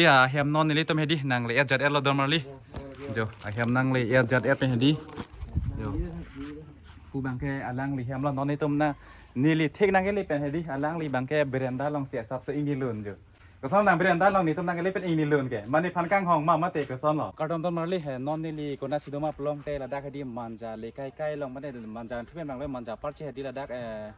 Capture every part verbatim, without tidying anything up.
Ya, ahem non nelitum hedi nangle-et jat-etlo dormarli. Jo, ahem nangle-et jat-et pen hedi. Jo. Pu abangke alangli hem lo, non itum na neli thek nangkele pen hedi alangli abangke berenda alongsi asapso ingnilun jo. Koson nang berenda along netum nangkele pen ingnilun ke? Mane nephan kanghong ma mate kosonlo? Kardom dormarli he, non neli konatsi doma pulote ladak hedi Manja le kaikai along mane Manja thupen abang le Manja parche hedi ladak eh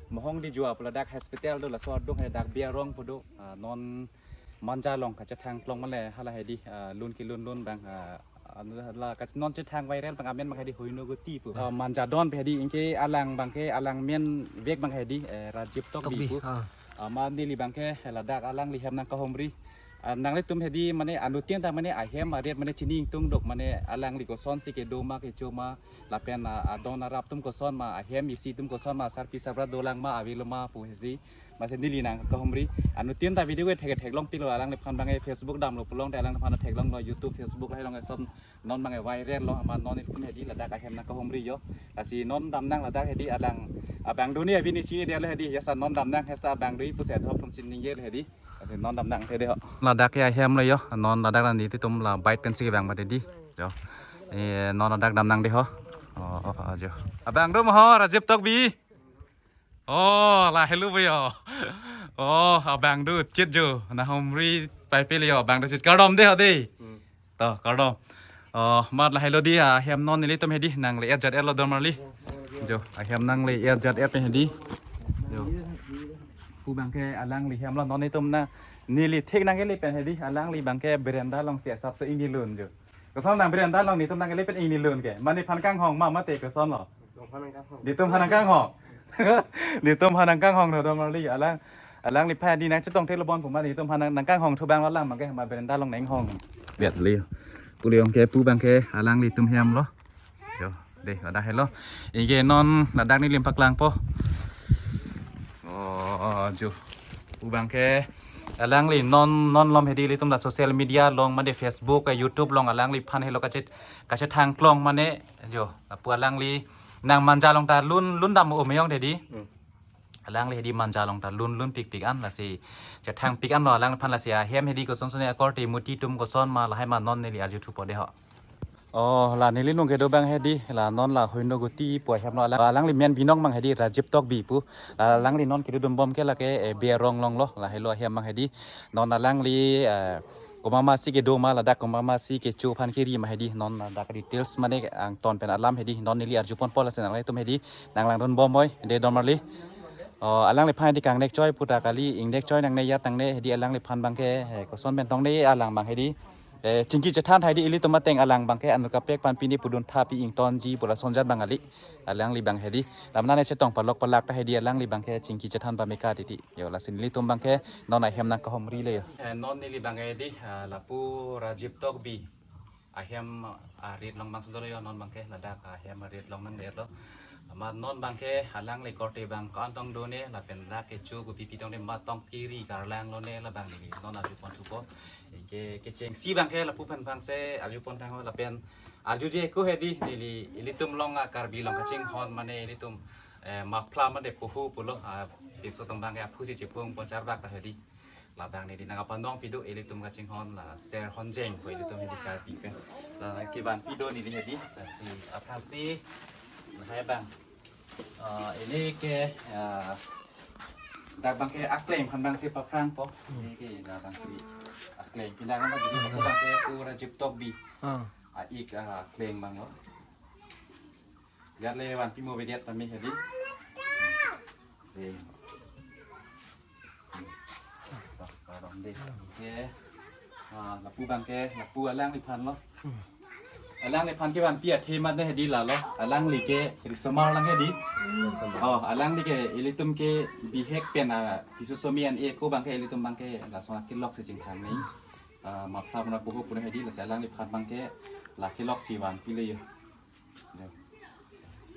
Mohongdijua pu ladak hospital do, laso adung he dak Biarong pu do. Ah, non Manja along kachethang klong male hala hedi ah lun kelun lun abang ah anu la ka non chethang viral abang amen abang hedi Hoinogoti pu. Ah, Manja don pen hedi anke alang abangke alang men vek abang hedi eh Rajiv Tokbi Tokbi, pu. Ah. Ah, ma neli abangke ladak alangli hem nangkahumri. Ah, nanglitum hedi mane anuttin ta mane ahem arit mane chini ingtung dok mane alangli kosonsi kedo ma kecho ma lapen ah adon arap atum koson ma ahem isi atum koson ma sarpi sarbura dolang ma avelo ma pu hedi. Masi neli nangkahumri. Anuttin ta video ke thek theklongpiklo, alangliphan abangke Facebook damlo pulote alangliphan theklonglo, YouTube, Facebook lahai along eson non abangke viral lo, ma non itum hedi ladak ahem nangkahumri jo. Lasi non damnang ladak hedi alang abang doni abini chinidetlo hedi, jasa non damnang hesa abang dui pusi adhok atum chiningje hedi. Lasi non damnang hedi ho. Ladak ke ahem lo jo, non ladak nelitum la bike pensi kevang mati di. Jo. Eh, non ladak damnang di ho. Oh, oh, oh, jo. Abang do mo ho, Rajiv Tokbi. Oh, lahelo bo jo. Oh, abang do chit jo. Nahumri paipil jo, abang do chit. Kardom de ho de. Hmm. To, kardom. Oh, mat lahelo di ahem non nelitum hedi nangle-et jat-etlo dormarli. Jo, ahem nangle-et jat-et pen hedi. Jo. Pu abangke alangli hem lo, non itum na neli thek nangkele pen hedi alangli abangke berenda alongsi asapso ingnilun jo. Koson nang berenda along netum nangkele pen ingnilun ke? Mane nephan kanghong ma mate kosonlo? Netum aphan nangkanghong. Netum aphan nangkanghong do dormarli alang. Alangliphan hedi nangchetong theklo bon pu ma netum aphan nang nangkanghong thu abang lo alang abangke ma berenda along nanghong. Biat li. Puli ong ke pu abangke alanglitum hem lo. Jo, de, ladak helo. Anke non ladak nelim paklangpo. Oh, jo. Pu abangke alangli non non lom hedi ilitum la social media along mane Facebook, eh, YouTube along alangliphan helo kachet kachethang klong mane jo. Lapu alangli nang Manja along ta lun lun dam o meyong dedi. Hmm. Alangli hedi Manja along ta lun lun pikpik an lasi chethang pik anlo alangliphan, lasi ahem hedi koson sone akorte muti atum koson ma lahai ma non neli arju thupo de ho. Oh, la neli nung kedo abang hedi, la non la Hoinogoti pu ahem lo, alang, alangli men binong abang hedi Rajiv Tokbi pu. La alangli non kedodun bom ke lake, eh, Biarong along lo, lahelo ahem abang hedi. Non alangli, eh, komatmatsi kedo ma ladak komatmatsi kecho aphan keri ma hedi, non ladak details mane angton pen alam hedi, non neli arju ponpo, lasi nanglitum hedi nanglangdun bom oi, de dormarli. Oh, alangliphan hedi kangnek choi pu ta kali, ingnek choi nangne yat nangne hedi alangliphan abangke, eh, koson pen tongne alang abang hedi. Eh, chingki chethan tahai di ilitum ateng alang abangke anut kaprek aphan pini pudun tha pi ingtonji pu lason jat abang kali. Alangli abang hedi. Lamnane chetong palok palak ta hedi alangli abangke chingki chethan pameka titi. Jo, lasi nelitum abangke non ahem nangkahumri le jo. Eh, non neli abang hedi, ah, lapu Rajiv Tokbi ahem arit along abang sudolo jo, non abangke ladak ahem arit along nangdetlo. Ma non abangke alangli korte abang ko-an tong done lapen dak kecho kopi pi tong de ma tong keri karlang lone labang neli non arju pon thupo. Anke kechengsi abangke lapu aphan abangsi arju pon thang ho lapen arjuje ko hedi neli ilitum along a Karbi along kachinghon mane ilitum, eh, muffler mane poho pulo, ah, pinso atum abangke aphusi chephung pon charvak ta hedi. Labang neli nangkapanong pido ilitum kachinghon la Ser Honjeng ko ilitum hedi Karbi pen. La kevan pido neli hedi. Lasi aphansi lahai abang. Ah, ili ke, ah, dak abangke akleng aphan abangsi paphrangpo. Ili ke dak abangsi akleng. Pindah kan abangke pu Rajiv Tokbi. Ah. A-ik, ah, akleng abang lo. Jar le vanpi mo vedet tame hedi. De. Kardom de. Oke. Ah, lapu abangke, lapu alangliphan lo. Alangliphan kevanpi athe mane hedi lalo. Alangli ke risomar lang hedi. Oh, alangli ke ilitum ke bihek pen a piso somi an eko abangke ilitum abangke lason akelok si chingthang ni. Ah, muffler pu na poho pu na hedi, lasi alangliphan abangke la kelok si vanpi le jo.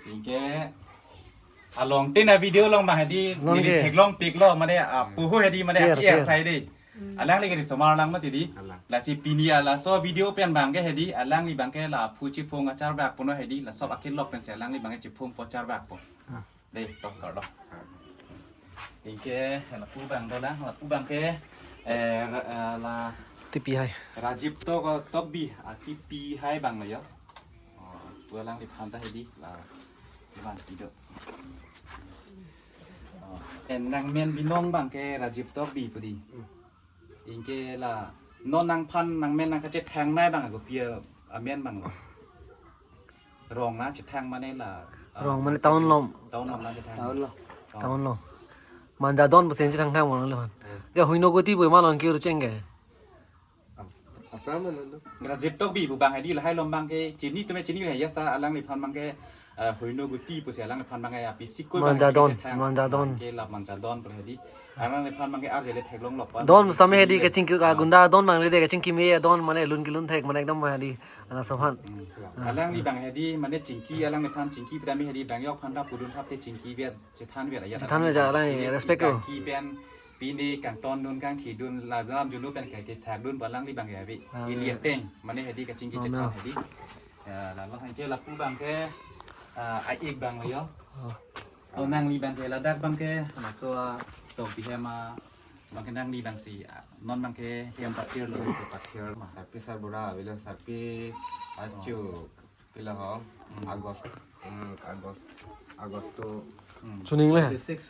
Anke along tin a video along abang hedi, non neli ke theklongpiklo, mane, ah, poho hedi, mane, clear, api clear. Sai de. Alangli ke risomar lang mati di. Alang. Lasi pini a laso video pen abangke hedi, alangli abangke la aphu chephung acharvakpo no hedi, laso akelok pensi alangli abangke chephung po charvakpo. Ah. De, to, to, to. Anke, lapu abang dolang, lapu abangke, eh, ra-, eh, la Tipi hai. Rajiv Tok, Tokbi, atipi hai abang lo yo. Oh, pu alangliphan ta hedi, la, abang ido. Oh, en nangmen binong abang ke Rajiv Tokbi pu di. Anke la, non nangphan nangmen nangkachethang nai abang ako pi amen abang lo. Rong nangchethang mane la, ah, Rong mane town along. Town along nangchethang. Town along. Oh. Town along. Manjadon pusi chethang thang mo le man. Eh. Ke Huino Guti pu ma along ke ru cheng ke. Ap-, apra mana tu? Rajiv Tokbi pu abang hedi lahai along abang ke chini tame chini le ya sa alangliphan abang ke, eh, Huino Guti pusi alangliphan abang ke api sikul abang Manjadon, chethang. Manjadon. Ke la Manjadon pu hedi. Alangliphan abang ke arje le theklong lok pa. Don sitame hedi kachingki ka gunda don abang le de kachingki me don mane lun kelun thek mane ekdom hedi. Ana sohan. Hmm. Alangli abang hedi mane chingki alangliphan chingki pu tame hedi bang yok aphan ta pudun thap te chingki vet chethan vet ya. Chethan vet ya alang ini respect ko. Kangki pen pine kangtondun kangthidun la jam julu pen kangkethakdun pu alangli abang ya bi. Ah, ili ya. Ateng mane hedi kachingki Oh, chethan no. Hedi. Ya, lalu anke lapu abang ke, ah, ai ik abang lo yo. Oh. Oh, nangli abang ke ladak abang ke, laso, ah, Tokbi hem, ah, abang ke nangli abang si, ah, non abang ke hem pathir lo. Hem pathir, Sarpi Sarbura, avelo Sarpi Achu, pilo ho, Hmm. August, hmm, August, August to Hmm. Chuning le? Twenty-six,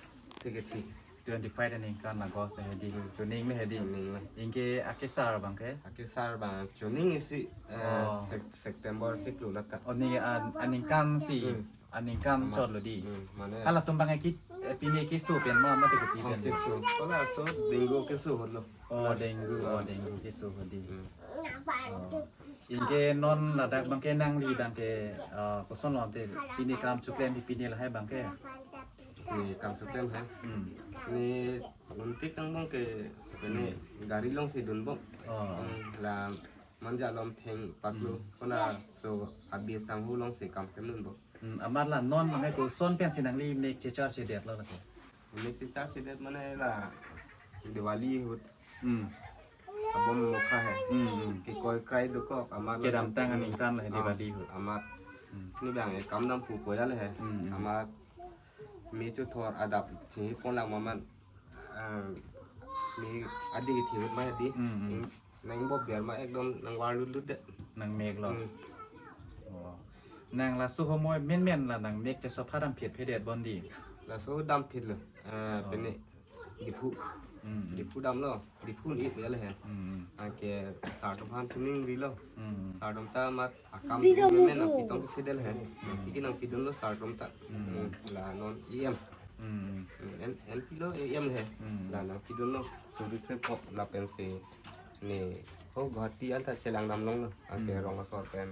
tiga tiga. Twenty-five aningkan August hedi, chuning le hedi. Chuning le. Anke akesar abang ke? Akesar abang, chuning isi, eh, Oh. Sep-, September siklu lata. Oh, ni an-, aningkan si. Hmm. Aningkan Ama-, chot lo di. Hmm, mane. Halatum abang ke, eh, pine keso pen ma, mate kopi Oh, pen. Keso. Kola so dengue keso holo. Oh, dengue, oh, Ah. Dengue keso hedi. Hmm. Oh. Anke non ladak abang ke nangli abang ke, eh, koson lo te pine kam choklem di pine lahai abang ke. Ni kam choklem hai. Hmm. Ni untik tang abang ke, ini gari alongsi dun abang. Oh. Hmm, la Manja along theng patlo, Hmm. Kona so abi sanghu alongsi kam klemdun abang. Hmm, amat la non abang ke koson pensi nangli mek chechar chedet lo lake? Mek chechar chedet mane la Diwali ahut. Hmm. Abom mokha hai. Hmm, hmm. Kekoi krai dokok, amat la Kedamtang aningkan la Ah, Diwali ahut. Amat. Hmm. Ni abang e kam dampo koya le hai. Hmm, hmm. Amat me chothor adap thi pon lang mamat. Ah, me adi ke thi ma di. Hmm, hmm. Nang bob der ma ekdom nang war lut lut det. Nang mek lo. Hmm. Oh. Nang laso homoi menmen la nang mek te sopha dam phit phedet bon di. Laso dam phit lo. Eh, Oh. Pine Diphu. Hmm. Diphu dam lo. Diphu ni ya le hai. Hmm. Anke sar atum aphan chuning ri lo. Hmm. Sar atum ta amat akam Di di dam men mutu. Apitong si del hai. Hmm. Piki nangpidun lo sar atum ta. Hmm. Hmm. La non E M. Hmm. Hmm. En, en pilo E M hai. Hmm. La nangpidun lo. Suri se pok lapen se ni, oh, Guwahati anta chelang dam longlo. Anke Hmm. rong asor pen.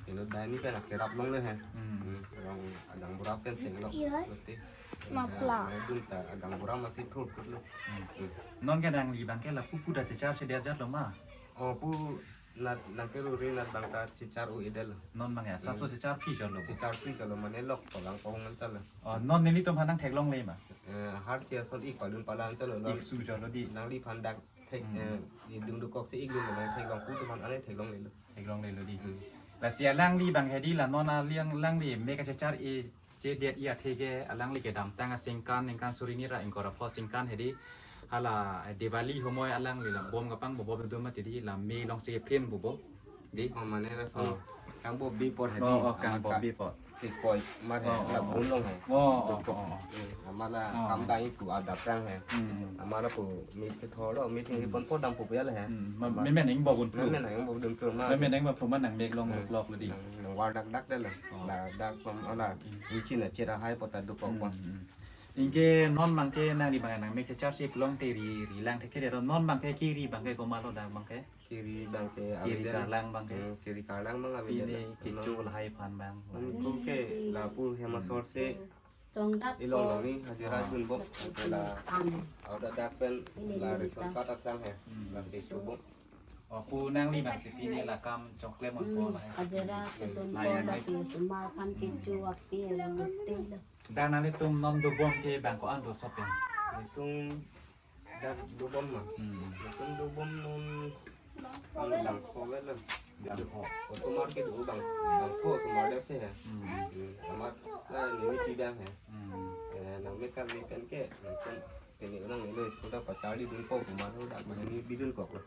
Ino dai ni pen akerap longle hai. Hmm. Hmm, rong adang bura pen seng lo. Iya. Berarti, Mapla. Eh, dun ta adang bura masih thur thur lo. Hmm. Hmm. Non ke nangli abang ke lapu pu ta chechar chedet jat lo ma? Oh, pu nat nang ke ruri nat abang ta chechar u edel. Non abang ya, sapso Hmm. chechar phi jat lo. Chechar phi jat lo mane lok palang pong man chalo. Oh, non nelitum aphan nang theklongle ma? Eh, har sia son ik palun palang chalo lo. Ik su jat lo di. Nangliphan dak Thek, Hmm. eh, idung dokok si ik dun lo, theklong pu atum aphan ale theklongle lo. Theklongle lo di. Hmm. Lasi alangli abang hedi la non alang alangli mek kachechar e chedet e athe ke alangli kedamtang asingkan ningkan suri ni ra ingkoi ra pho asingkan hedi hala Diwali homoi alangli la bom kapangbob dun mati di la me alongsi kephin bobo. Di? Oh, mane lason Oh. Kangbob bi apor hedi. Oh, oh, amat kangbob ka-, bi apor. Kekoi, amat Oh, la oh, bun long hai. Oh, oh, Dokok. Oh, oh. Hmm, amat la Oh. Kam dai tu adap rang hai. Hmm. Amat lapu me kethor lo, me theng Hmm. Pon pon dampo ya le hai. Hmm. Ma-, Amat. Menmen nang bob dun phu. Menmen nang bob dun phu ma. Menmen nang bob phu ma nang mek long Hmm. Lok lo di. Nang, nang war dak dak de la. Oh. La dak pom ala. Hmm. Ichin a chera hai pota dokok Hmm. pon. Hmm. Anke non abang ke nangli abang nang mek chechar si pulote ri, ri lang thek ke de non abang ke kiri abang ke komat lo dak abang ke. Kiri abang ke Kiri avedel. Karlang abang ke. Hmm, kiri karlang abang avedel. Pine kecho lahai aphan abang. Hmm, ko ke lapu hem asor si Chongdak ilong ko. Long ni hajira Ah. Dun bok. Ke la Ang. Auda dak pen Ini la ni ration kita. Card asang hai. Hmm. La kecho bok. Oh, pu nangli abang si pine la kam choklem on ko Hmm, lahai. Hajira kedun Lahai ko ahai. La ke sumar aphan Hmm. Kecho api yang betul. Dak nanglitum non dobom ke abang ko-an do shopping? Itum Dak dobom ma. Hmm. Itum dobom non ang dang ko wet lo. Dang ko. Auto market u dang. Dang ko auto market si hai. Hmm. Hmm. Amat la ni ti dang hai. Hmm. Eh, nang mek kali pen ke. Nang pen Ini orang ini sudah pacar di dun kok, kemarin udah main di dun kok lah.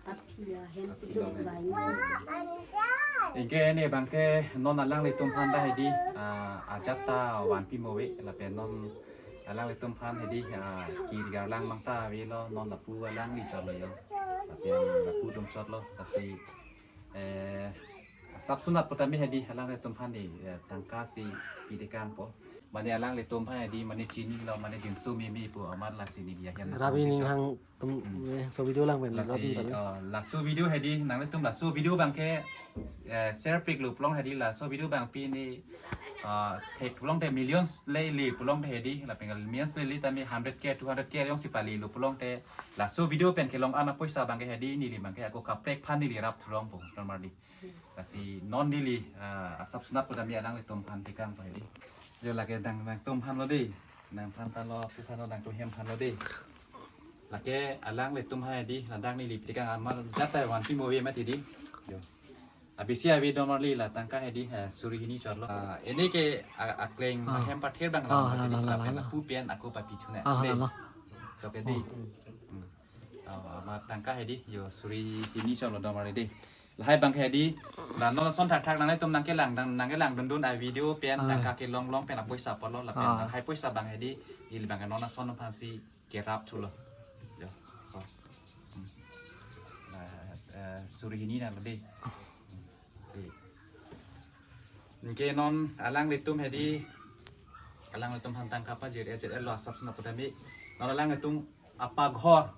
Aphi ahem si dong bai. Anke ne bangke non alanglitum aphan ta hedi, ah, ajat ta vanpi mo ave, lapen non alanglitum aphan hedi, ah, kiri garlang mang ta avelo, non lapu alangli chotlo yo. Lapen lapu dum chotlo, lasi, eh, asap sunat pu tame hedi alanglitum aphan di, eh, tangka si pidekang po. Mane alanglitum aphan hedi, mane chinilo, mane jinso meme pu amat lasi neli ahem Rabi nang ning chot. Hang tum, Hmm. eh, so video lang pen, Lasi, Rabi pen. Eh, laso video hedi, nanglitum laso video bangke, eh, share pik lo pulo hedi, laso video bangpi ni, eh, thek pulote millions le ili pulote hedi, lapen millions le ili tame hundred K, two hundred K jongsi pali lo pulote, laso video pen kelong an apoisa bangke hedi, neli bangke ako kaprek aphan neli rap thulong po, normally. Lasi non neli, ah, asap sunat pu tame alanglitum aphan tekang po hedi. Jo lake nang, nangtum aphan lo dei. Nang aphan ta lo, pu aphan lo, nangtum ahem aphan lo dei. Lake alanglitum aphan hedi, ladak neli tekang amat ajat ta vanpi mo ave mati di. Jo. Abisi ave domarli la tangka hedi, eh, suri hini chotlo. Ah, ini ke a-, akleng Ah. ahem pathir bang Ah, lang la, hedi, la, la, lapen la, la. lapu pen ako papi thuna. Ah, Dei. la, la. Joke dei. Hmm. Ah, amat tangka hedi, jo suri hini chotlo domarli dei. Lahai bangke hedi, la non ason thakthak nangtum nangkelang, nang, nangkelang dundun a video pen, Ah. tangka kelong long pen apoisa apotlo, lapen Ah. lahai poisa bang hedi, ili bangke non ason aphan si kerap thulo. Jo. Ko. Hmm. La, eh, suri hini na lo dei. Hmm. Dei. Anke non alanglitum hedi, alanglitum aphan tangka pajir-et-et lo asap sunat pu tame. Non alanglitum apaghor,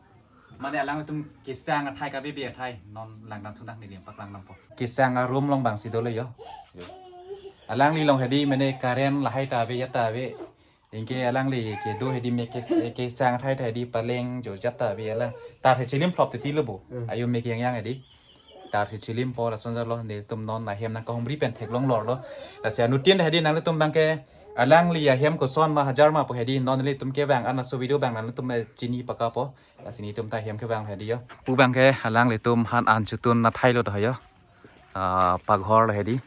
mane alanglitum kesang athai kabibi athai, non langdam thunak neli paklang dampo. Kesang arum along bang si dolo yo. Alangli along hedi mane current lahai ta ave, ajat ta ave. Anke alangli kedo hedi me kes-, kesang athai ta hedi paleng jo ajat ta ave alang. Tar he chilim phlop titi lo bo. Hmm. Ayo me keyang yang hedi. Tar si chilim po lason jalo, nelitum non ahem nangkahumri pen theklong lorlo. Lasi anuttin hedi nanglitum bangke alangli ahem koson ma hajar ma po hedi non nelitum kevang an laso video bang nanglitum, eh, chini paka po. Lasi nelitum ta ahem kevang hedi yo. Pu bangke alanglitum aphan an chotun athai lo do yo. Ah, paghor lo hedi.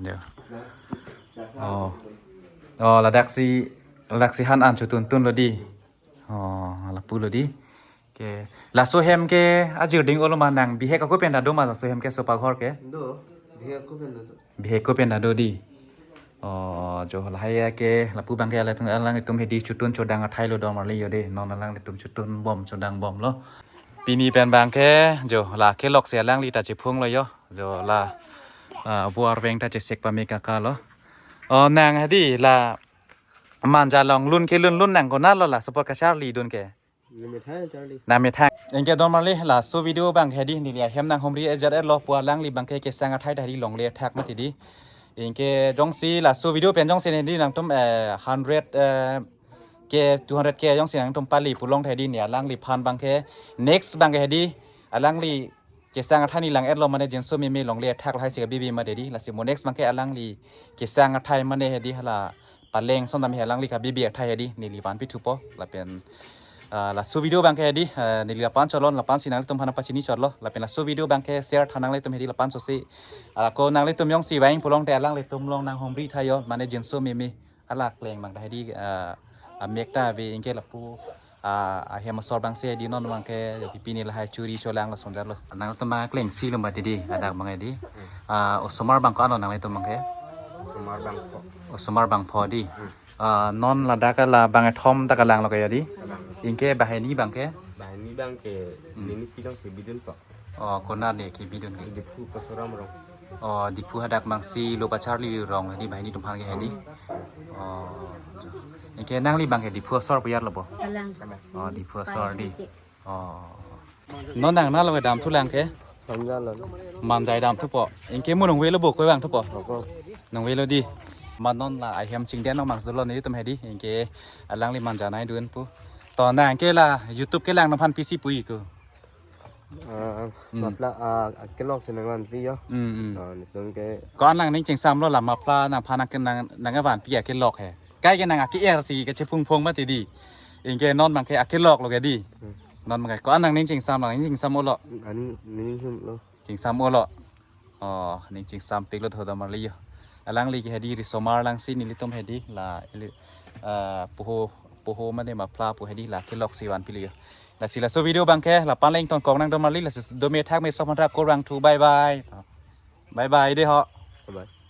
Yo. Oh. Oh, ladak si, ladak si aphan an chotun tun lo dei. Oh, lapu lo dei. Ke, laso ahem ke ajir ding olo ma nang bihek ako pen ta do ma laso ahem ke so paghor ke? Do, bihek ako pen ta do. Bihek ako pen ta do dei. Oh, jo lahai ke lapu bangke alanglitum, alanglitum hedi chotun chodang athai lo domarli yo dei. Non alanglitum chotun bom chodang bomlo. Pini pen bangke jo la kelok si alangli ta chephung lo yo. Jo la, ah, vo arveng ta chesek pame kaka lo. Oh, nang hedi la manja along lun ke lunlun nang konat lo la support kacharli dun ke? Nang methang charli. Nang methang. Anke domarli laso video bang hedi neli ahem nanghumri-et-et lo pu alangli bangke kesang athai ta hedi longle athak mati di. Anke jongsi laso video pen jongsi hedi nangtum, eh, hundred, eh, K, two hundred K jongsi nangtum pali pulote hedi ne alangliphan bangke next bangke hedi alangli kesang athai ni lang-et lo mane jinso meme longle athak lahai si kabibi mati di. Lasi mo next bangke alangli kesang athai mane hedi hala paleng ason tame alangli kabibi athai hedi neli vanpi thupo lapen, ah, laso video bangke hedi, ah, neli lapu-an chotlo, lapu-an si nanglitum aphan pachini chotlo lapen laso video bangke share tha nanglitum hedi lapu-an so si, ah, ako nanglitum jongsi vang pulote alanglitum along nanghumri tha yo mane jinso meme alangli akleng bang ta hedi, ah, amek ta ave anke lapu, ah, ahem asor bang si hedi non bangke pipi ne lahai churi cholang lason jalo. Nangtum bang akleng si lo mati di, ladak bang hedi. Ah, osomar bang ko-an lo nanglitum bangke? Osomar bangpho. Osomar bangpho di. Hmm. Ah, non ladak la bang kethom ta kalang lo ke ya di? Kalang. Anke banghini bangke? Banghini bangke Hmm. nini pidong si bidun ko. Oh, konat ne kebidun ke? Diphu Pasoram rong. Oh, Diphu hadak bang si lo pacharli rong hedi banghini atum aphan ke hedi. Oh. Anke nangli bangke Diphu asor pu ajat lo bo? Kalang. Oh, Diphu asor di. Oh. Non nang na lo dam thulang ke? Manja lo. Manja dam thupo. Anke mo nangvelo bo kevang thupo? Ako. Nangvelo di. Ma non la ahem chingdeng nang mang solo netum hedi. Anke alangli manja nai dun pu. To nang ke la YouTube kelang atum aphan pisi pu-ik ko? Ah, Hmm. mapla, ah, akelok si nangvanpi yo. Hmm, hmm. Ah, netum ke. Ko-an nangning chingsam lo la mapla nangphan nang nang nangvanpi akelok he. Kai ke nang ake-er si kachephung phong mati di. Anke non bangke akelok lo ke di. Hmm. Non bangke ko-an nangning chingsam lo, nangning chingsam olo. Ani ning sum lo. Chingsam olo. Oh, ning chingsam pik lo tho domarli yo. Alangli ke hedi risomar lang si nelitum hedi la ili ah, poho, poho mane maphla pu hedi la kelok si vanpilo. Lasi laso video abangke la paleng tong kong nangdom marli, lasi dome thakme sophonthak kurvangthu, bye bye. Bye bye dei ho. Bye bye.